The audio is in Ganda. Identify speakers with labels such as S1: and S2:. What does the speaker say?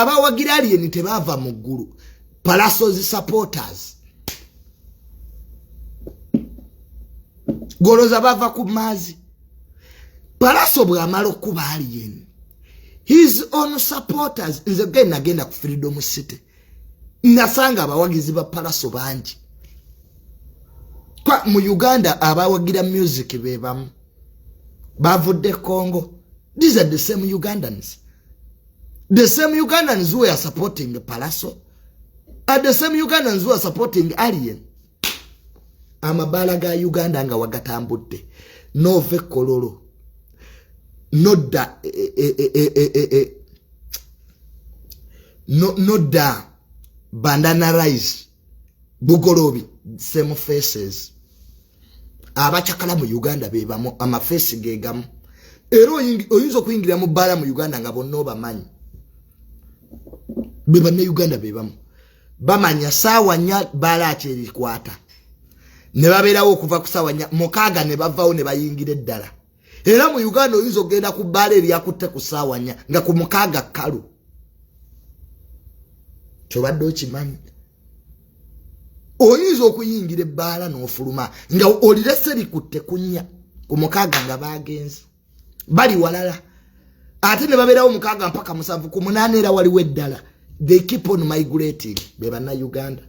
S1: Abawagira Alien tebaava mu ggulu. Pallaso's supporters goloza bava ku maazi. Pallaso bw'amala okukuba Alien, his own supporters, nze ge nagenda ku Freedom City nasanga abawagizi ba Pallaso bangi. Kwa mu Uganda abawagira music be bamu bavudde Congo. These are the same Ugandans, the same Ugandans who are supporting Pallaso are the same Ugandans who are supporting Alien. Amabaala ga Uganda nga wagatambudde nova ekololo nodda nodda Bandana Rise, Bugolobi, same faces. Abacakala mu Uganda bebamu, amafeesi gegamu. Era oyinza okuyingira mu bbaala mu Uganda nga bonna obamanyi, be bannauganda bebamu, bamanya saawa 4 bbaala akyerikwata ne babeerawo okuva ku saawa 4, 6 ne bavawo ne bayingira eddala. Era mu Uganda oyinza okugenda ku bbaala eryakutte ku saawa 4 nga ku 6 kkalu. Kyobadde okimanyi, oyinza okuyingira ebbaala n'ofuluma nga olirese likutte ku 4, ku 6 nga bagenze bali walala, ate ne babeerawo 6 mpaka 7, ku 8 era waliwo eddala. They keep on migrating. Be bannayuganda.